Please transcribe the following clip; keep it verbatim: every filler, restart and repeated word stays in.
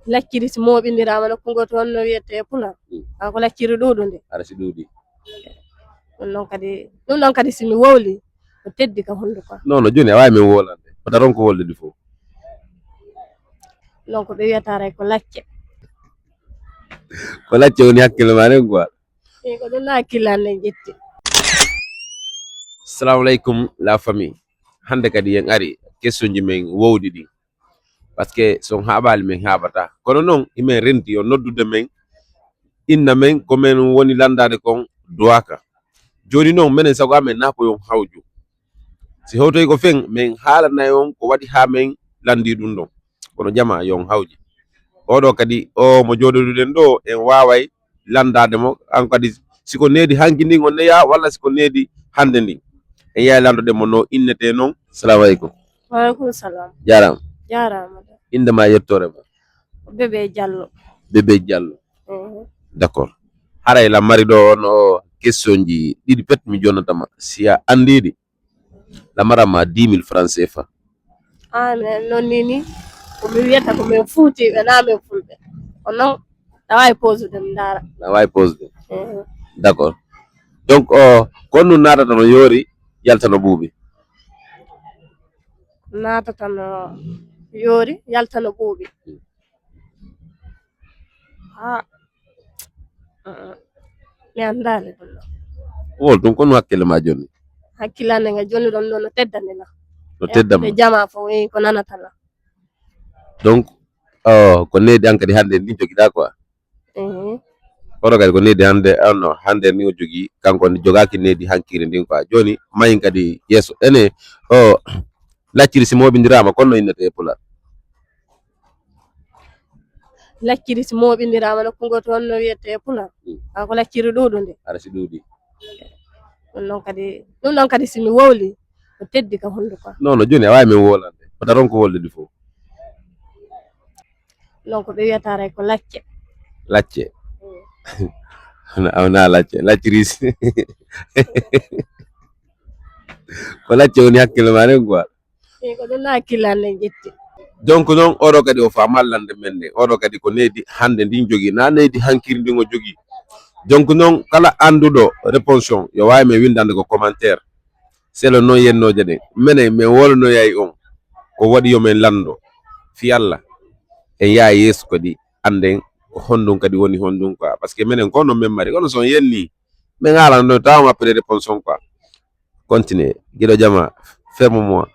Lacciri si mooɓindiraama nokku ngoo toon no wiyetee Pular. Mm. Haa ko lacciri ɗuuɗundi. Ara si ɗuuɗi. Ɗum noon kadi, ɗum noon kadi si mi wowli, ko teddi ka hunnduko. Non, non, jooni a waawi min wowlande. Ko taron ko wolde ndi fof. Non, ko ɓe wiyata ray ko lacce. Ko lacce woni hakkille ma ren quoi. Eyi, ko ɗum na hakkille an nden ƴetti. Salamu aleykum, la famille. Hannde kadi en ari questionji men wowɗi ɗi. Parce que so on haaɓaali, min haaɓata. Kono noon, himin renndi yo noddude men, inna men, ko men woni lanndaade kon duwaaka. Jooni noon, menen sago amen na ko yon hawju. Si hewtoyi ko fen, min haalanay on ko waɗi haa min lanndii ɗum ɗon. Kono jamaa yon hawji. Oɗo kadi, o mo jooɗoduɗen ɗo, en waaway lanndaade mo, an kadi, si ko needi hanki ndin o neyaa, walla si ko needi hannde ndin. En yahay lanndoɗen mo no innetee noon. Salamu aleykum. Waaleykum salam. Jaaraama. Jaaraama. Innde ma, yettoore ma? Bébé Diallo. Bébé Diallo. Mhm. D'accord. Haray la mari ɗo on o questionji ɗiɗi pet mi jonnata ma. Si a anndii ɗi, la mara ma dix mille francs C F A. Ah, mais noon ni ni, ko mi wiyata ko min fuutiiɓe, na min fulɓe. Ko noon, na waawi posude, mi ndaara. Na waawi posude. Mhm. D'accord. Donc, o, ko on nun naatata no yoori, yalta no ɓuuɓi? Naatata no yoori, yalta no ɓuuɓi. Ah. Mm. Mi anndaali ɗum ɗo. Wol ɗum, ko no hakkille ma jonni? Hakkille an nga jonni ɗon ɗo no teddani la. No teddama? E jamaa fof, wi ko nanata la. Donc, o, ko needi an kadi hannde ndi jogiɗa quoi? Mhm. Oɗo kadi ko needi hannde, on no hannde ni o jogii, kanko ni jogaaki needi hankiri ndin quoi. Jooni, mayin kadi yeeso. Ene, o, lacciri si mooɓindiraama, kon no innete e Pular? Lacciri si mooɓindiraama nokku ngoo toon no wiyetee Pular. Mm. Haa ko lacciri ɗuuɗundi. Ara si ɗuuɗi. Ɗum noon kadi, ɗum noon kadi si mi wowli, ko teddi ka hunnduko. Non, non, jooni a waawi min wowlande. Ko taron ko wolde ndi fof. Non, ko ɓe wiyata ray ko lacce. Lacce? Mm. Wona, wona lacce, lacciri si. Ko lacce woni hakkille ma ren quoi. Eyi, ko ɗum na hakkille an nden ƴetti. Donc noon, oɗo kadi o faama lannde men nden. Oɗo kadi ko needi hannde ndin jogii, na needi hankiri ndin o jogii. Donc noon, kala annduɗo réponse on, yo waawi men winndande ko commentaire. Selo noon yennooje ɗen. Menen, men wowlanoyay on. Ko waɗi yo men lanndo. Fii Alla. En yaha yeeso kadi, annden ko honɗum kadi woni honɗum quoi. Parce que menen, ko non men mari. Kono so on yennii, men haalana ɗon, tawa on appelé réponse on quoi. Continuez. Giɗo jama, ferme-moi.